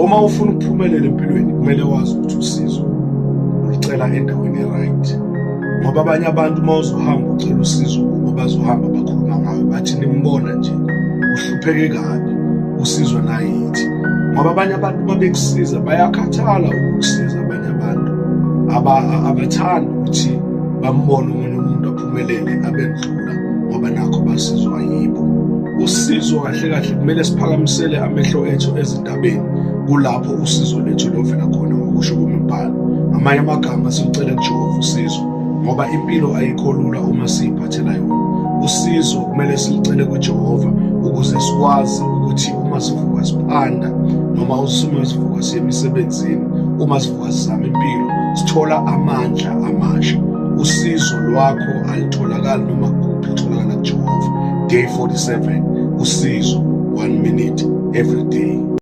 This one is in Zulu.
Uma ufuna ukuphumelela empilweni, kumele wazi ukuthi usizo ulicela endaweni e-right, ngoba abanye abantu, uma uzohamba ucela usizo kubo, bazohamba bakhuluma ngawe, bathi, "Nimbona nje uhlupheke kabi, usizwa nayithi." Ngoba abanye abantu uma bekusiza bayakhathala ukukusiza. Abanye abantu abathandi ukuthi bambone omunye umuntu aphumelele abendlula, ngoba nakho basizwa yibo. Usizo kahle kahle kumele siphakamisele amehlo ethu ezintabeni, kulapho usizo lethu lovela khona, ngokusho kwemibhalo. Ngamanye amagama, silucele kuJehova usizo, ngoba impilo ayikho lula uma siyiphathela yona. Usizo kumele silicele kuJehova ukuze sikwazi ukuthi uma sivuka siphanda, noma uma sivuka siye emisebenzini, uma sivuka sizama impilo, sithola amandla amasha. Usizo lwakho alitholakali noma kuphi, litholakala kuJehova. Day 47, usizo, 1 minute every day.